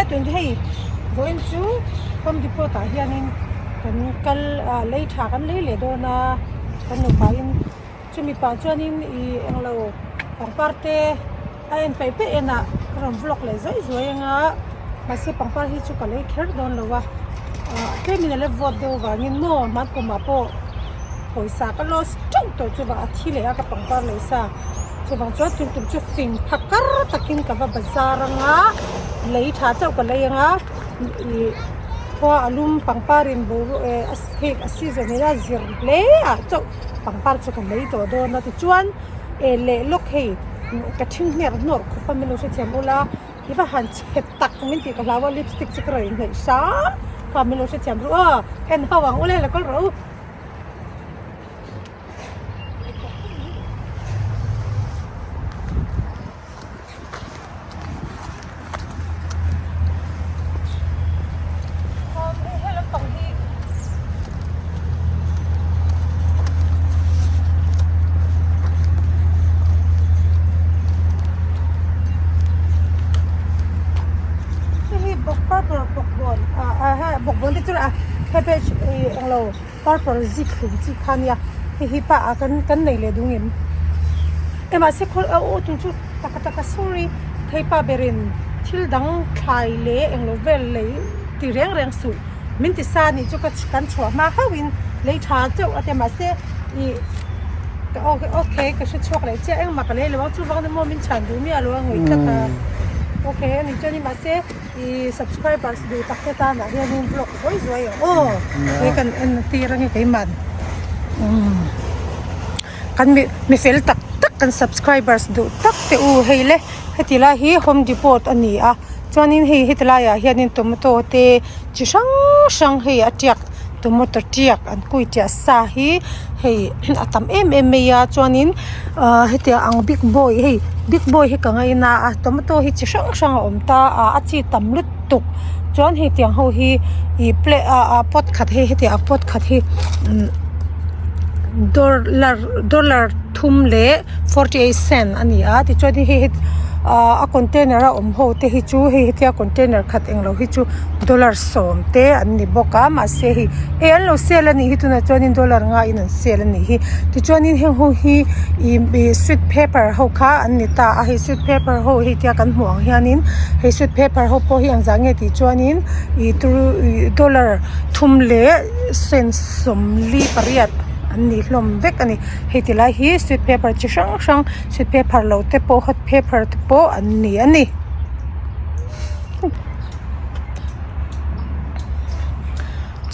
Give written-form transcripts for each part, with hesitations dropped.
tun hei vawiin chu Home Depot ah hianin kan kal ah lei tha kan lei leh dawn a kan nupa in chumi pah chuanin ih englo pangpar te a en peih peih en ah ka rawn vlog leh zuai zuai anga mahse pangpar hi chu ka lei kher dawn lo a ah tlemin a la vawt deuh avangin maw hmankum ah pawh pawisa ka loss teuh tawh chuvang a thi leh a ka pangpar lei sa. Chuvang chuan tum tum chu fing pha kar takin ka va bazar anga lei tha chauh ka lei anga ih khua a lum pangpar in boruak eh a hei a season ila zir hle ah chauh pangpar chu ka lei tawh dawn a tichuan eh leh lawk hei ka thing hner hnawr khawp a min lo hrethiam ula i va han chhe tak min tih ka hlau a lipstick chu ka rawn inhnawih hram kha min lo hrethiam ru aw en ho ang ule la kawl rawh u. Bawkbawn te chu a cabbage ih englo. Purple zik hlum chi kha nia hei hi pa ah kan kan nei leh dung em e mahse khawl a aw tur chu taka taka sorry hei pa berin thil dang thlai leh englo vel lei ti reng reng suh min ti sa anih chu ka kan chhuah hma hauh in lei tha chauh a tia mahse ih okay ka hre chhuak leh chiah engmah ka lei lo ang chuvang ni maw min chhan duh miah lo a ngawih tlat a okay ani chuan in mahse. I subscribers duh tak te tan ah hianin vlog zuai zuai ang aw he kan en tir ange keimah umm kan mi mi fel tak tak kan subscribers duh tak te u hei le heti lai hi home depot a ni a chuanin hei heti laiah hianin tomato te chi hrang hrang hei a tiak tomato tiak an kui tiah sa hi hei a tam em em mai a chuanin ahh hetiang ang big boy hei big boy hi ka ngaina a tomato hi chi hrang hrang a awm ta a a chi tam lutuk chuan hei tiang ho hi ih plate ah ah pot khat hei hetiang a pot khat hi umm dollar dollar thum leh 48 cent a ni a tichuan hei hi ahh a container a awm ho te hi chu hei hetia container khat englo hi chu dollar sawm te an ni bawk a mahse hei eh an lo sale a nih hi tunah chuanin dollar nga in an sale a nih hi tichuanin heng ho hi ih ih sweet pepper ho kha an ni ta a hei sweet pepper ho hei tia kan hmuh ang hianin hei sweet pepper ho pawh hi engzah nge tih chuanin ih turu ih dollar thum leh cent sawmli pariat an ni hlawm vek a ni. Hei ti lai hi sweet pepper chi hrang hrang sweet pepper lo te pawh hot pepper te pawh an ni a ni.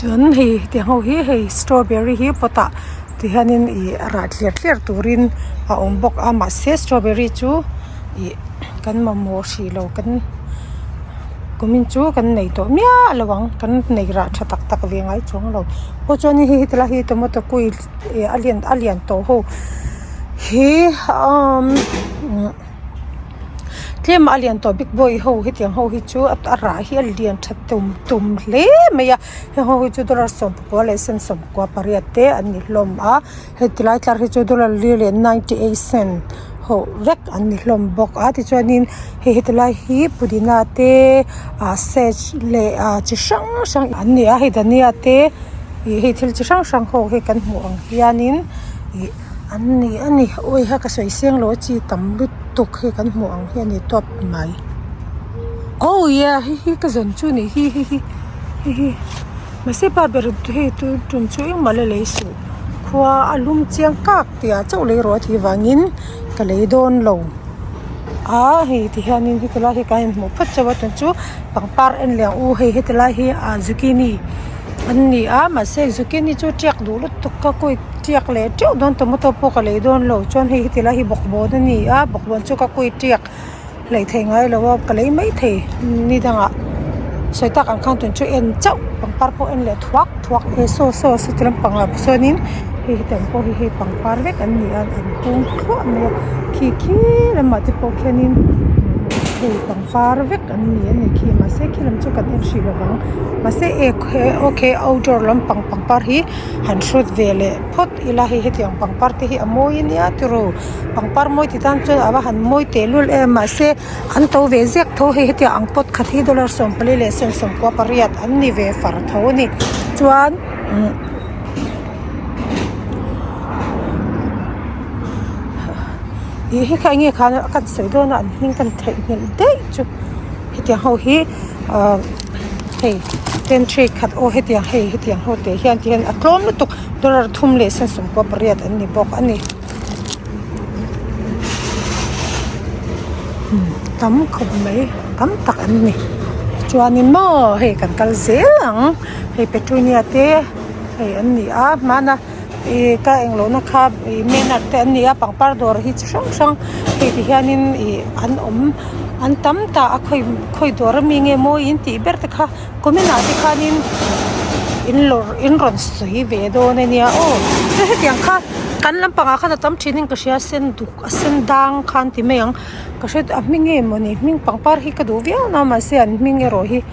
Chuan hei tiang ho hi hei strawberry hi pot ah ti hianin ih rah thliar thliar turin a awm bawk a mahse strawberry chu ih kan mamawh hrih lo kan. Kumin chu kan nei tawh miah lo ang kan nei rah tha tak tak ve ngai chuang lo pawh chuan hei heti lai hi tomato kui ih a lian a lian tawh ho hi umm tlem a lian tawh big boy ho hetiang ho hi chu a rah hi a lian tha tum tum hle mai a heng ho hi chu dollar sawmpakua leh sen sawmkua pariat te an ni hlawm a. Heti lai tlar hi chu dollar li leh ninety eight cent ho vek an ni hlawm bawk a tichuanin hei heti lai hi pudina te ah sage leh ah chi hrang hrang an ni a hei dhania te ih hei thil chi hrang hrang ho hei kan hmuh ang hianin ih an ni a ni awi ha ka sawi seng lo a chi tam lutuk hei kan hmuh ang hi a ni tawp mai oh yeah hei hi ka zawn chu ni hi hi hi hei hi. Mahse pa ber hei tun tum chu engmah la lei suh khua a lum chiang kak tih ah chauh lei rawh a tih vangin ka lei dawn lo a hei ti hianin heti lai hi kan inhmuh phawt chauh a tun chu pangpar en leh ang u hei heti lai hi ah zucchini an ni a mahse zucchini chu tiak duh lutuk ka kui tiak leh teuh dawn tomato pawh ka lei dawn lo chuan hei heti lai hi bawkbawn a ni a bawkbawn chu ka kui tiak. Hleih theih ngai lo a ka lei maithei ni dangah sawi tak ang khan tun chu en chauh pangpar pawh en leh thuak thuak e saw saw saw ti lampang ah sawnin hei hetiang pawh hi hei pangpar vek an ni a an kung thluah mai a khi khi lamah te pawh khianin. Hei pangpar vek an ni a ni khi mahse khi lam chu kan en hrih lo vang mahse ek he okay outdoor lampang pangpar hi han hrut ve leh phawt ila hei hetiang pangpar te hi a mawi ania tiraw pangpar mawi ti tan chuan a va han mawi tehlul em mahse an to ve ziak tho hei hetiang ang pot khat hi dollar 14 leh sen 18 an ni ve far tho a ni chuan umm. Ih hi kha enge khan a kan sawi dawn a an hming kan theihnghilh daih chu hetiang ho hi ahh hei pantry khat aw hetiang hei hetiang ho teh hian ti hian a tlawm lutuk dollar thum leh sen 18 an ni bawk a ni tam khawp mai tam tak an ni chuanin maw hei kan kal zel ang hei petunia te hei an ni a hmana. Ih ka englo na kha ih manner te an ni a pangpar dawr hi chi hrang hrang hei ti hianin ih an awm an tam ta a khawi khawi dawr ami nge mawi in tih ber te kha comment ah te khanin in lawr in rawn sawi ve dawn ania aw chuan hetiang kha kan lampangah khan a tam thin in ka hria a sen duk a sen dang khan ti mai ang ka hre a hming nge mawni hming pangpar hi ka duh viau na mahse an hming erawh hi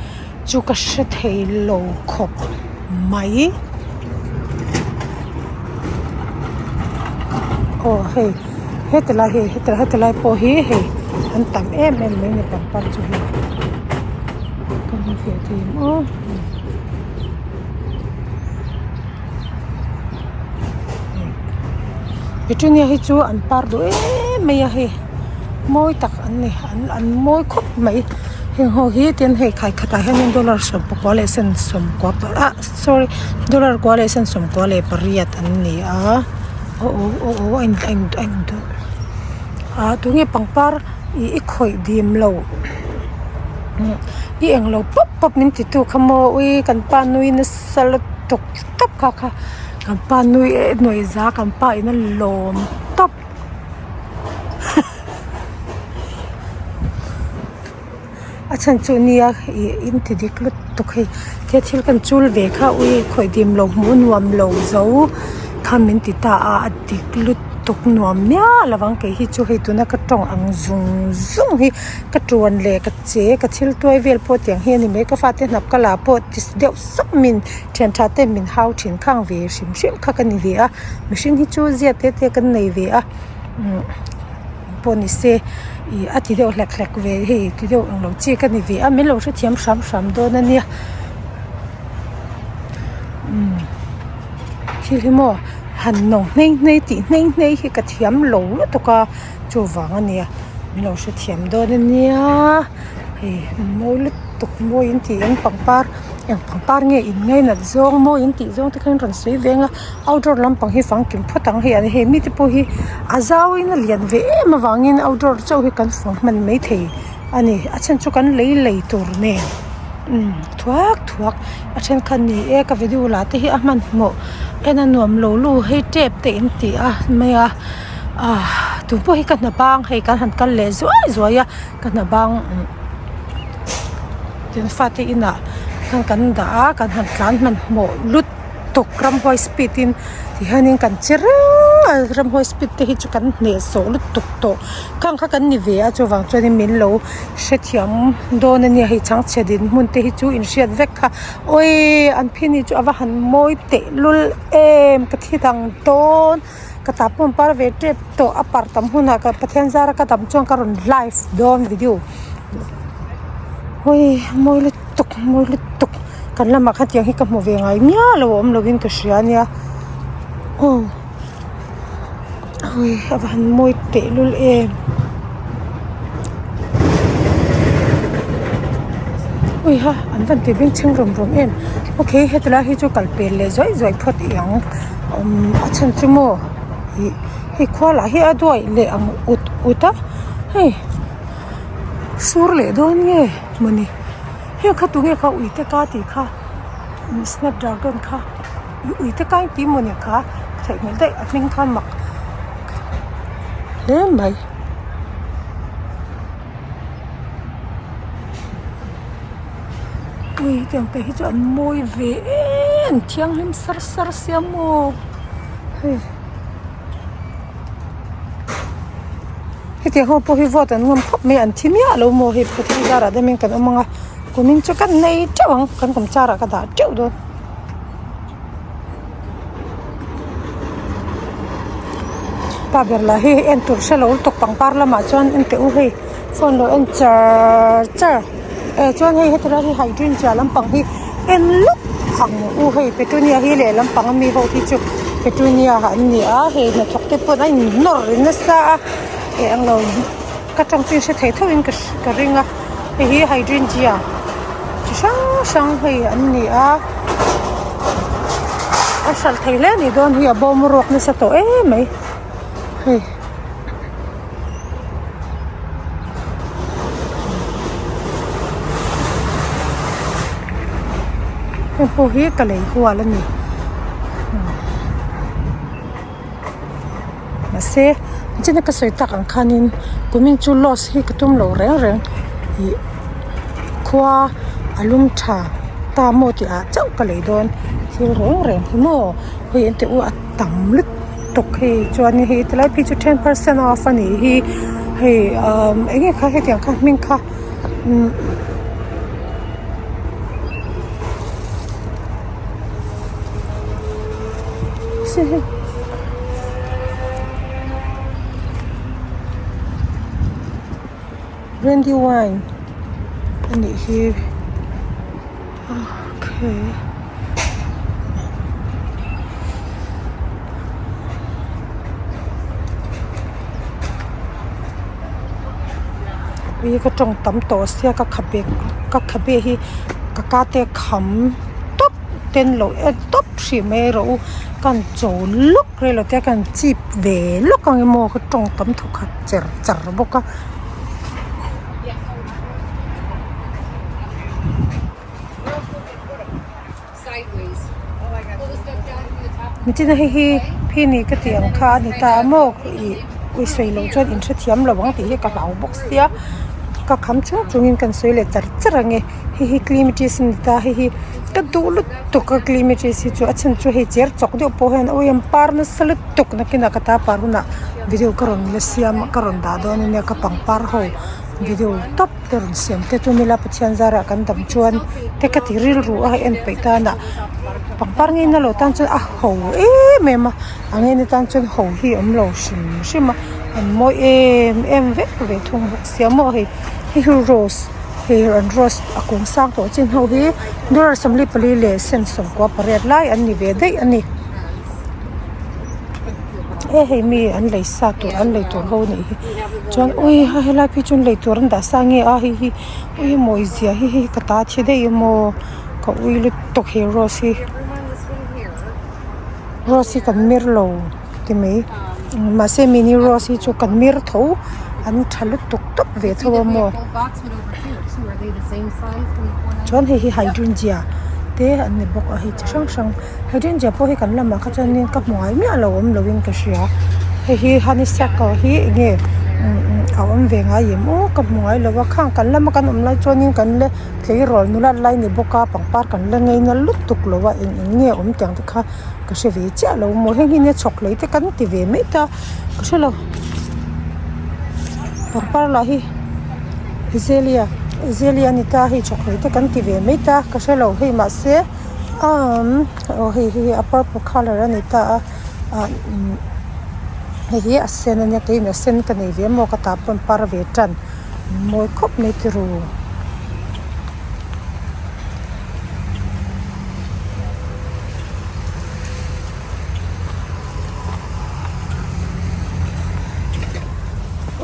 chu ka hre thei lo khawp mai. Aw hei heti lai hei heti heti lai pawh hi hei an tam em em mai a ni pangpar chu hei ka hmu fiah thei em aw. Petunia hi chu an par duh em mai a hei mawi tak an ni an an mawi khawp mai heng ho hi tin hei khai khatah hianin dollar 19 leh sen 19 ah sorry dollar kua leh sen 98 an ni a aw aw aw aw a in a in a in ah tunge pangpar ih i khawih dim lo i englo pawp pawp min ti tu kha maw ui kan pa nui nasa lutuk tawp kha kha kan pa nui nuih za kan pa in a lawm tawp. A chhan chu nia ih in ti dik lutuk hei he thil kan chul ve kha ui khawih dim lo hmuh nuam lo zo kha min ti ta a a dik lutuk nuam miah lo ang kei hi chu hei tuna ka tawng ang zung zung hi ka tuan leh ka che ka thil tuai vel pawh tiang hi a ni mai ka fate hnap ka la pawh ti deuh sawk min thian tha ten min hau thin khang ve hrim hrim kha ka ni ve a mihring hi chu zia te te kan nei ve a umm. Pawh ni se ih a ti deuh hlek hlek ve hei ti deuh ang lo chi ka ni ve a min lo hrethiam hram hram dawn a nia umm thil hi maw han nawng hnei hnei tih hnei hnei hi ka thiam lo lutuk a chuvang a nia min lo hrethiam dawn a nia hei mawi lutuk mawi in tih ang pangpar eng pangpar nge in ngainat zawng mawi in tih zawng te khan rawn sawi ve ang a. Outdoor lampang hi fangkim phawt ang hei an hei mite pawh hi a zauin a lian ve em avangin outdoor chauh hi kan fang hman maithei a ni a chhan chu kan lei lei tur nen umm thuak thuak a thenkhat ni e ka video lah te hi a hmanhmawh en a nuam lo lu hei tep te in ti a mai a ah tun pawh hi ka hna bang hei kan han kal leh zuai zuai a ka hna bang tin fate inah khan kan dah a kan han tlan hmanhmawh lut. Tuk ramhuai speed in ti hianin kan che reng a ramhuai speed te hi chu kan hneh sawh lutuk tawh khang kha kan ni ve a chuvang chuanin min lo hrethiam dawn ania hei chhangchhe dinhmun te hi chu in hriat vek kha awii an phini chu a va han mawi tehlul em ka thi dang dawn ka tah pawh an par ve tep tawh a par tam hunah ka Pathian zara ka dam chuan ka rawn live dawn video awii mawi lutuk mawi lutuk. Kan lamah khan tiang hi ka hmu ve ngai miah lo a awm lovin ka hria a nia aw awii a va han mawi tehlul em ui ha an van ti bengchheng rawm rawm em okay heti lai hi chu kal pel leh zuai zuai phawt i ang umm a chhan chu maw ih hei khua lah hi a duai leh ang ut ut a hei sur leh dawn nge mawni. Heng kha tunge kha uite ka tih kha snapdragon kha uite ka engti mawni kha theih hmel daih a hming kha mak hle mai. Ui hetiang te hi chu an mawi ve em thianghlim sar sar sia maw hei. Hetiang ho pawh hi vote an ngam khawp mai a an thi miah lo maw hei Pathian zarah deuhin kan awm ang a kumin chu kan nei teuh ang kan kum charah ka dah teuh dawn. Pa ber lah hi en tur hre lo lutuk pangpar lamah chuan en teh u hei phone lo en char char eh chuan hei heti lai hi hydrangea lampang hi en lawk ang u hei petunia hi lehlam pang ami ho hi chu petunia an ni a hei hnathawk te pawn a in nawr nasa a eh englo ka tawng chu in hre thei tho in ka ring a hei hi hydrangea chi hrang hrang hei an ni a a hralh thei hle a nih dawn hi a bawm ruak nasa tawh em mai hei. Heng pawh hi ka lei hual a ni mahse nichina ka sawi tak ang khanin kumin chu loss hi ka tum lo reng reng ih khua a lum tha ta maw tih ah chauh ka lei dawn thil reng reng hi maw hei an tih u a tam lutuk hei chuan hei tilai phei chu ten percent off a nih hi hei umm eng nge kha hetiang kha hming kha umm. Brandy wine a nih hi okay. Ui ka tawng tam tawh sia ka khabe ka khabe hi ka ka te kham tawp ten lo en tawp hrih mai rawh u ka han cho lawk rei lo te ka han chip ve lawk ang emaw ka tawng tam thawkhat cher char bawk a. Nichina hei hi phini ka tih ang kha a ni ta a maw ih sawi loh chuan in hrethiam lo ang tih hi ka hlau bawk sia ka kham chung chungin kan sawi leh char char ang e hei hi climate a ni ta hei hi ka duh lutuk a climate hi chu a chhan chu hei cher chawk deuh pawh hian awi an par nasa lutuk nakinah ka ta par hunah video ka rawn la siam a ka rawn dah dawn ania ka pangpar ho video tawp te rawn siam te chu nila Pathian zarah kan dam chuan te ka ti rilru a en peih tan ah pangpar ngei na lo tan chuan a ho em em a a ngei na tan chuan ho hi a awm lo hrim hrim a an mawi em em vek ve thung bawk sia maw hei hei hi rose hei an rose a kung sang tawh chin ho hi dollar 44 leh cent 98 lai an ni ve daih a ni. He hei mi an lei sa tur an lei tur ho nih hi chuan ui ha helai phei chuan lei tur an dah sa nge a hei hi ui mawi zia hi hei ka ta thi daih emaw ka ui lutuk he rose hi rose hi kan mir lo ti mai mahse mini rose hi chu kan mir tho an tha lutuk tawp ve tho a maw. Chuan hei hi hydrangea te an ni bawk a hei chi hrang hrang hydrangea pawh hi kan lamah kha chuanin ka hmu ngai miah lo awm lovin ka hria hei hi honeysuckle hi eng nge a awm ve ngai em aw ka hmu ngai lo a khang kan lama kan awm lai chuanin kan la tleirawl nula lai ni bawk a pangpar kan la ngei na lutuk lo a eng eng nge awm tiang te kha ka hre ve chiah lo maw heng hi nia chhawk hlei te kan ti ve mai ta ka hre lo pangpar lah hi. Azalea Azalea a ni ta hei chawkhlei te kan ti ve mai ta ka hre lo hei mahse umm aw hei hi a purple colour a ni ta a ah umm hei hi a sen a nia keiin a sen ka nei ve maw ka tah pawn par ve tan mawi khawp mai tiraw.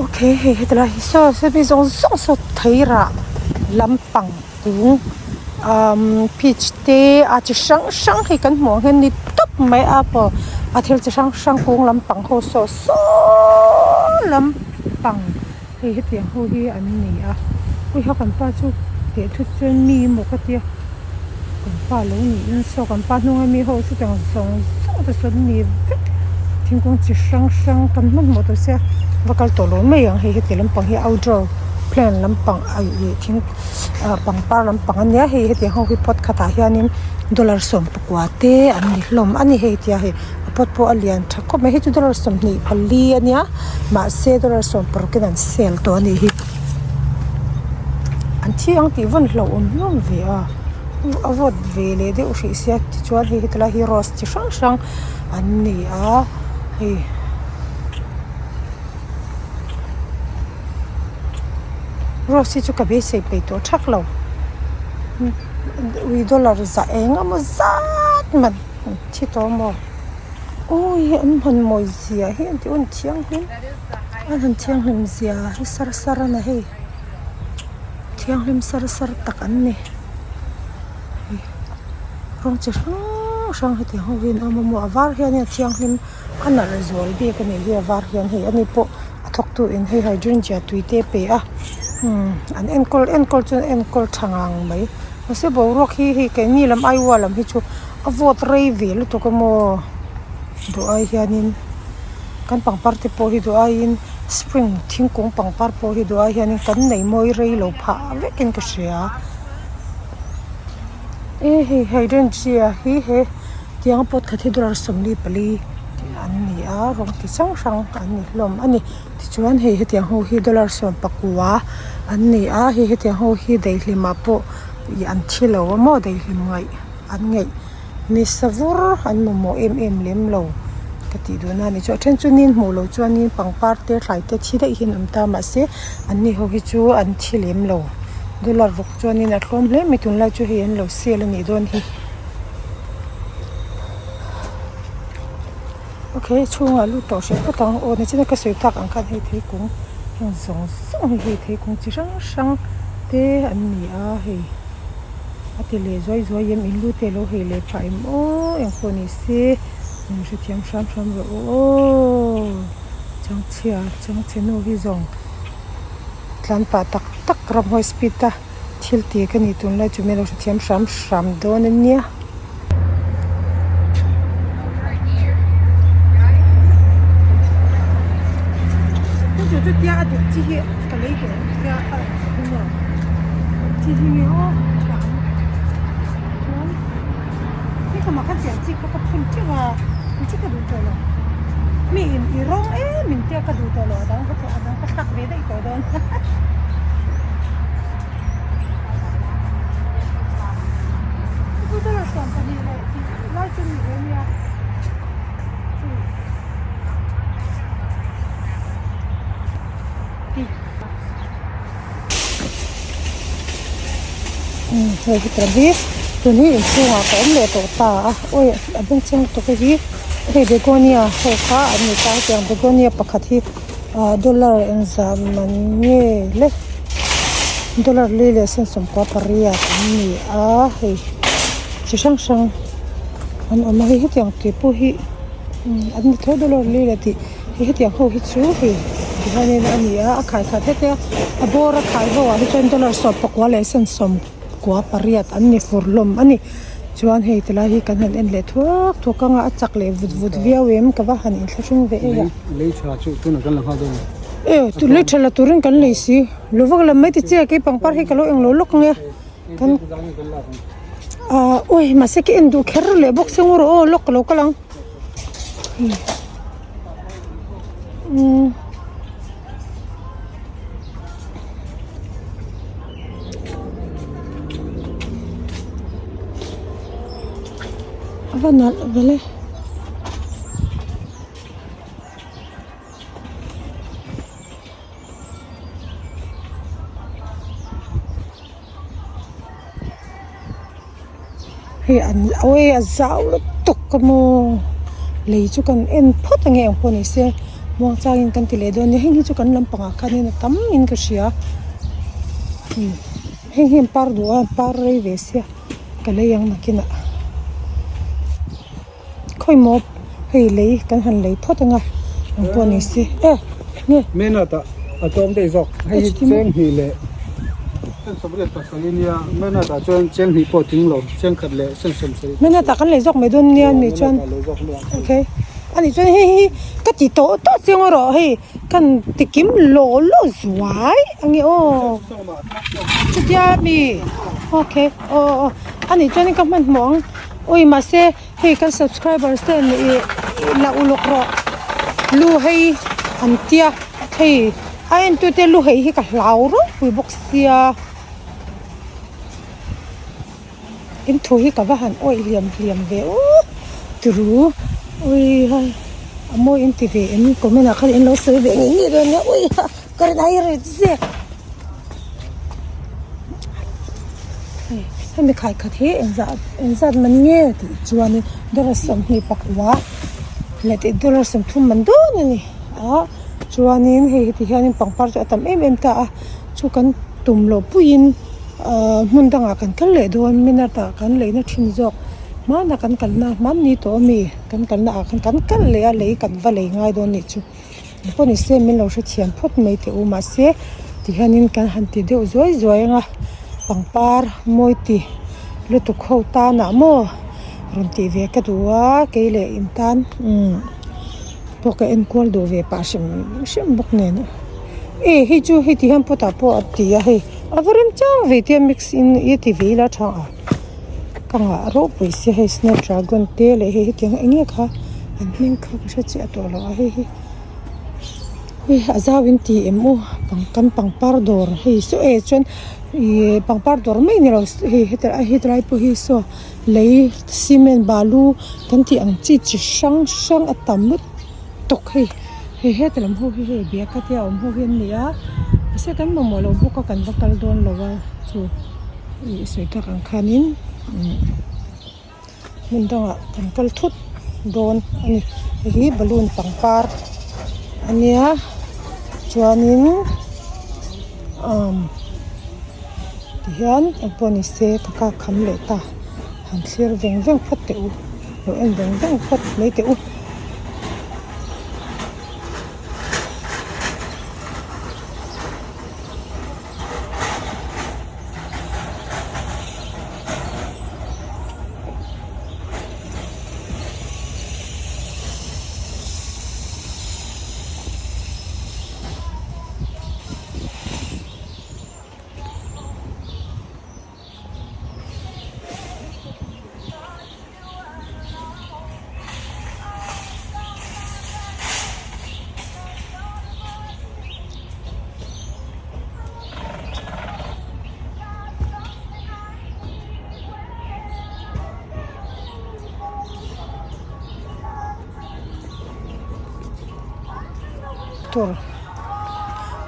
Okay hei heti lai hi saw semi zawng zawng saw thei rah lampang kung umm peach te a chi hrang hrang hei kan hmuh ang hian ni tawp mai a apple a thil chi hrang hrang kung lampang ho saw sawww lampang hei hetiang ho hi an ni a khawiha kan pa chu teh thut chuan mi emaw ka tia kan pa lo niin saw kan pa hnunga mi ho chu tiang zawng zawng te sawn ni vek thingkung chi hrang hrang kan hmanhmawh tawh sia va kal tawh lo mai ang hei heti lampang hi outdoor plant lampang a ih thing ah pangpar lampang ania hei hetiang ho hi pot khatah hianin dollar sawmpakua te an ni hlawm a ni hei tia hei a pot pawh a lian tha khawp mai hei chu dollar 24 ania mahse dollar 16 in an sale tawh a nih hi an thi ang tih vawn hlauhawm hlawm ve a a vawt ve leh deuh hrih sia tichuan hei heti lai hi rose chi hrang hrang an ni a hei. Rose hi chu ka beisei peih tawh thak lo ui dollar zah eng emaw zat man an thi tawh maw awi an han mawi zia hi an tih hun thianghlim an han thianghlim zia hi sar sar a ni hei thianghlim sar sar tak an ni rawng chi hrang hrang hetiang ho hi an awm a maw a var hian a thianghlim. A nalh zual bik a nih hi a var hian hei ani pawh a thawk tu in hei hydrangea tui te a pe a umm an enkawl enkawl chuan an enkawl tha ngang mai mahse boruak hi hei keini lam Iowa lam hi chu a vawt rei ve lutuk a maw duh ai hianin kan pangpar te pawh hi duh aiin spring thingkung pangpar pawh hi duh ai hianin kan nei mawi rei lo phah vekin ka hria e hei hydrangea hi he. Tiang pot khat hi dollar 44 tih an ni a rawng ti hrang hrang an ni hlawm a ni tichuan hei hetiang ho hi dollar 19 an ni a hei hetiang ho hi daihlim ah pawh ih an thi lo a maw daihlim ngaih an ngaih ni savur an mamawh em em lem lo ka tih duh na a ni chu a then chu nin hmuh loh chuanin pangpar te thlai te thi daih hi an awm ta mahse an ni ho hi chu an thi lem lo dollar ruk chuanin a tlawm hle mai tunlai chu hei an lo sale a nih dawn hi. Ok chhungah lut tawh hreh phawt ang aw nichina ka sawi tak ang khan hei theikung heng zawng zawng hi hei theikung chi hrang hrang te an ni a hei a ti leh zuai zuai em in lu te alo hei leh phah em aw eng pawh ni se min hrethiam hram hram rawh u aw changchhia changchhe nu hi zawng tlan pah tak tak ramhuai speed a. Thil ti ka ni tunlai chu min lo hrethiam hram hram dawn a nia. Hei hi tah hi tun hi inchhungah ka awm leh tawh ta a awi a bengchheng lutuk hi hei begonia ho kha an ni ta hetiang begonia pakhat hi ah dollar engzah man nge le dollar li leh sen sawmkua pariat an ni a hei chi hrang hrang an awm a hei hetiang te pawh hi an ni tho dollar li leh tih hei hetiang ho hi chu hei tihianin a ni a a khai khat heti a a bawr a khai ho ah hi chuan dollar sawmpakua leh sen sawmkua pariat an ni fur hlawm a ni chuan hei tilai hi kan han en leh thuak thuak ang a a chak leh vut vut viau em ka va han inthlahrung ve em a. Lei tha chu tunah kan la nghal dawn a. E tu lei tha la turin kan lei si lo vak lam mai ti che kei pangpar hi ka lo englo lawk ang e kan ah awi mahse ka en duh kher leh bawk se ngaw rawh aw lawk ka lo kal ang umm. A va nalh vel e. Hei an awi a zau lutuk ka maw lei chu kan en phawt ange eng pawh ni se muangchangin kan ti leh dawn nia heng hi chu kan lampangah khanin a tam in ka hria heng hi an par duh a an par rei ve sia ka lei ang nakinah. Khawi maw hei lei kan han lei phawt anga ang pawh ni se e nge. Mena tah a tlawm daih zawk hei hi cheng hnih leh sen sawmriat pasarih nia mena tah chuan cheng hnih pawh tling lo cheng khat leh sen sawmsarih mena tah kan lei zawk mai dawn nia ni chuan okay ani chuan hei hi ka ti tawh tawh chiang erawh hei kan ti kim law law zuai ange aw. tia mi okay aw aw anih chuanin ka hmanhmawh ang ui mahse hei kan subscribers te an ih la uluk rawh lu hei an tia hei a entute lu hei hi ka hlau ropui bawk sia. In thu hi ka va han awih hliam hliam ve u turu ui hai a mawi in ti ve em comment ah khan in lo sawi ve ngei ngei dawn nia ui ha ka rin ai rit zek hei hemi khai khat hi engzah engzat man nge tih chuanin dollar 20 pakua leh tih dollar 30 man dawn a ni a chuanin hei heti hianin pangpar chu a tam em em ta a chu kan tum loh puiin. Ahh hmun dangah kan kal leh dawn minute ah kan leina thin zawk hmanah kan kalna hmanni tawh ami kan kalna ah khan kan kal leh a lei kan va lei ngai dawn nih chu engpawh ni se min lo hrethiam phawt mai teh u mahse tihianin kan han ti deuh zuai zuai anga pangpar mawi ti lutuk ho tanah maw rawn tih ve ka duh a kei leh in tan umm pawh ka enkual duh ve pah hrim hrim bawk nen e hei chu hei ti hian pot ah pawh a ti a hei. A va rem chang ve tia mix in i ti ve ila tha a ka ngah ropui sia hei snapdragon te leh hei hetiang eng nge kha an hming kha ka hre chiah tawh lo a hei hi hei a zau in ti em u pang kan pangpar dawr hei saw e chuan ihh pangpar dawr mai ni lo hei heti heti lai pawh hi saw lei cement balu kan tih ang chi chi hrang hrang a tam lutuk hei. Hei heta lam ho hi hei bag a tia awm ho hi an ni a mahse kan mamawh loh bawk a kan va kal dawn lo a chu ih sawi tak ang khanin umm hmun dangah kan kal thut dawn a ni hei hi balloon pangpar a nia chuanin umm tihian engpawh ni se ka kak kham leh ta han thlir veng veng phawt teh u lo en veng veng phawt mai teh u. Tur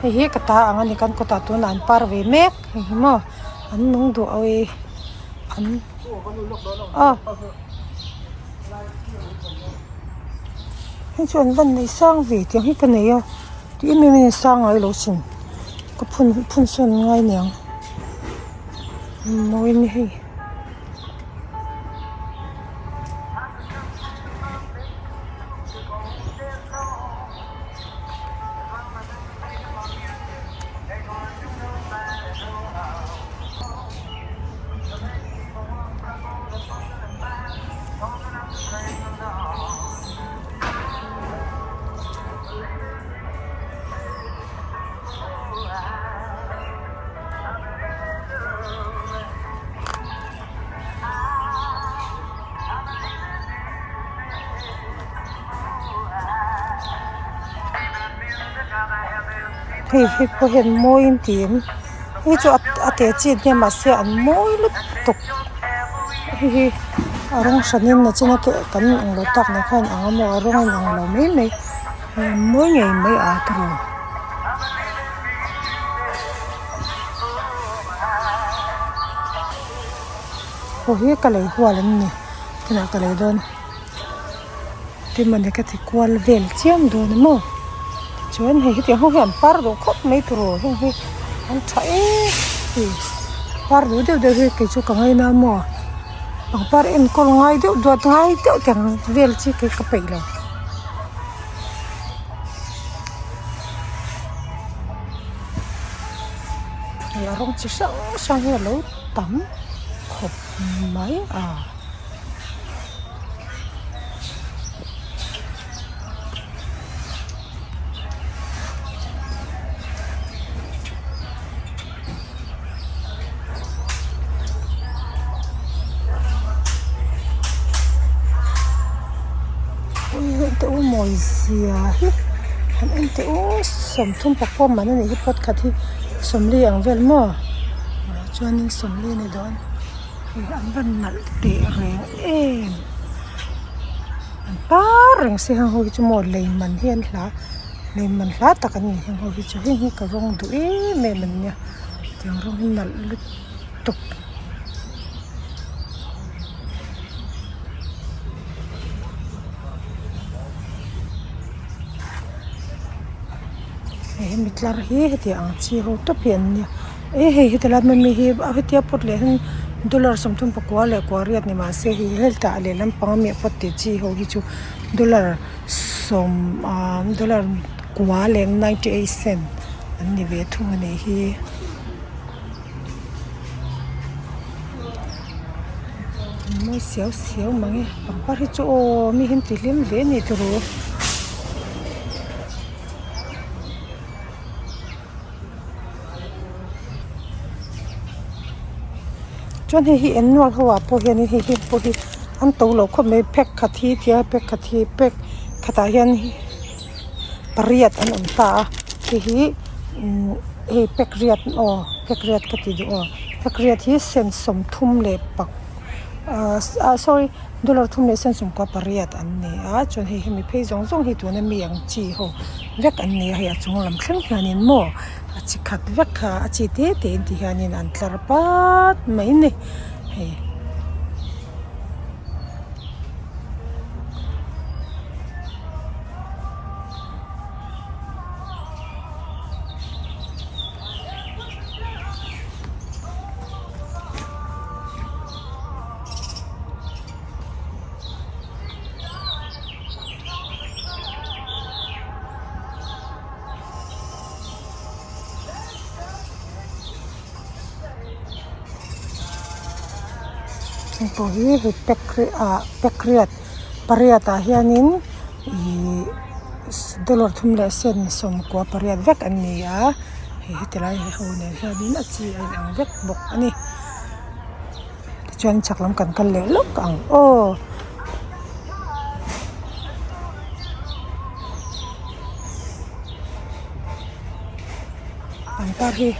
hei hi ka ta ang a ni kan kawtah tunah an par ve mek hei hi maw an nung duh au e an aw. Hei chu an van nei sang ve tiang hi ka nei a tih em em in sang ngai lo sin ka phun phun sawn ngai niang mawi a ni hei. Hei hi pawh hian mawi an ti em hei chu a te chi ania mahse an mawi lutuk hei hi a rawng hranin a china kan eng lo tak nen khan ang a maw a rawng a inang lo mai mai hei an mawi ngei mai a tiraw. Aw hi ka lei hual an ni tunah ka lei dawn tin mawni ka ti kual vel chiam dawn a maw tichuan hei hetiang ho hi an par duh khawp mai tiraw heng hi an tha em em par duh deuh deuh hi kei chu ka ngaina a maw pangpar enkawl ngai deuh duat ngai deuh te ang vel chi kei ka peih lo. Hei a rawng chi hrang hrang hi a lo tam khawp mai a. mawi zia hi han en teh u sawmthum pakua man a nih hi pot khat hi sawmli ang vel maw ah chuanin sawmli a ni dawn hei an va nalh teh reng em an par reng si heng ho hi chu maw lei man hi an hla lei man hla tak an ni heng ho hi chu heng hi ka rawng duh em em an nia tiang rawng hi nalh lutuk. Hemi tlar hi heti ang chi ho tawp hi an nia eh hei heti lai hman mi hi a hetia pawt leh hian dollar 34 leh kua riat ni mahse hei hetah lehlam panga mi a pawt tih chi ho hi chu dollar sawm ah dollar kua leh 98 cent an ni ve thung a nih hi. Mawi siau siau mang e pangpar hi chu aw mi hian ti hlim ve a ni turu. Chuan hei hi annual ho ah pawh hian hei hi pawh hi an to lo khawp mai pack khat hi tia pack khat hi pack khatah hian pariat an awm ta a hei hi umm hei pack riat aw pack riat ka ti duh aw pack riat hi sen sawmthum leh pak ah sorry dollar thum leh sen sawmkua pariat an ni a chuan hei hemi phei zawng zawng hi tuna mi ang chi ho vek an ni a hei a chung lam thleng hianin maw a chi khat vek kha a chi te te in ti hianin an tlar pat mai a ni hei. Heng pawh hi hei pack ah pack riat pariat ah hianin ihh dollar thum leh sen sawmkua pariat vek an ni a hei heti lai ho nen hianin a chi a inang vek bawk a ni. Tichuan chak lam kan kal leh lawk ang aw. Pangpar hi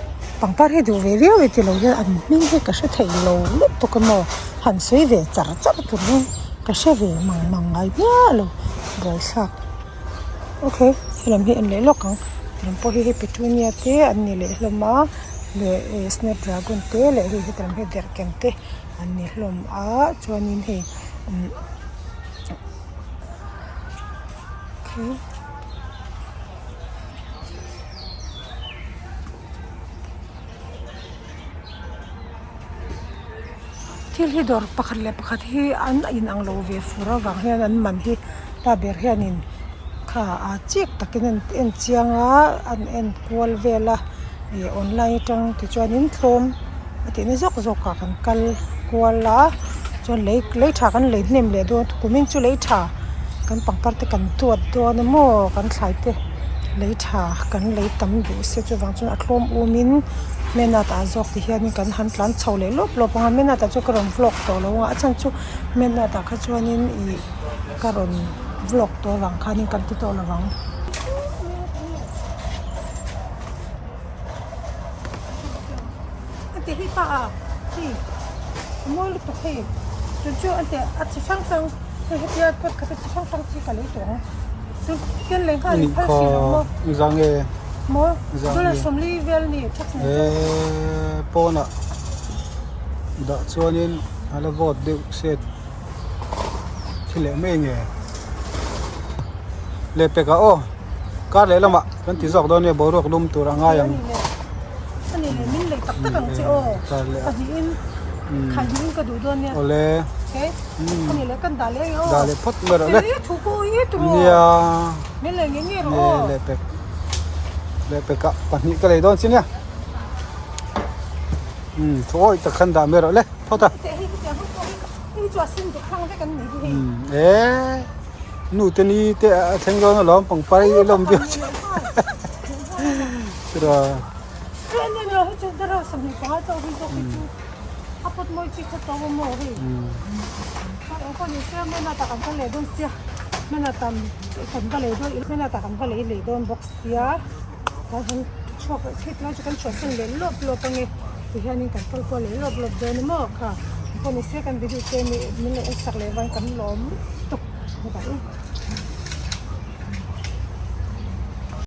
pangpar hi duh ve viau e tilo hian an hming hi ka hre thei lo lutuk a maw han sawi ve char char tur hi ka hre ve mang mang ngai miah lo buaithlak okay helam hi en leh lawk ang helam pawh hi hei petunia te an ni leh hlawm a leh eh snap dragon te leh hei hetiang hi derhken te an ni hlawm a chuanin hei umm okay. Thil hi dawr pakhat leh pakhat hi an inang lo ve fur avang hian an man hi pa ber hianin kha a chik takin an en chiang a an en kual vel a ih online atang tichuanin tlawm a tihna zawk zawk ah kan kal kual a chuan lei lei tha kan lei hnem leh dawn kumin chu lei tha kan pangpar te kan duat dawn a maw kan thlai te lei tha kan lei tam duh se chuvang chuan a tlawm umin Menat ah zawk ti hianin kan han tlan chho leh lawp lawp ang a Menat ah chuan ka rawn vlog tawh lo ang a a chhan chu Menat ah kha chuanin ih ka rawn vlog tawh avang khanin kan ti tawh lo vang. Zang e Eee pawnah dah chuanin a la vawt deuh set thi leh mai nge leh pek ah aw kar leh lamah kan ti zawk dawn nia boruak lum tur a ngai ang kar leh ah awle dah leh phawt mai rawh le nia leh pek leh pek ah pahnih ka lei dawn chi nia umm thu awih tak khan dah mai rawh le phawt a umm eee nu te ni te a thleng dawn alawm pangpar hi lawm viau che chura umm. Hmanah tam kan va lei dawn hmanah tah kan va lei leh dawn bawk sia kan han chhuak leh chhit lai chu kan chhuahsan leh lawp lawp ange tihianin kan kal kual leh lawp lawp dawn a maw kha pawh ni se kan video te min lo en sak leh vang kan lawm lutuk bye bye.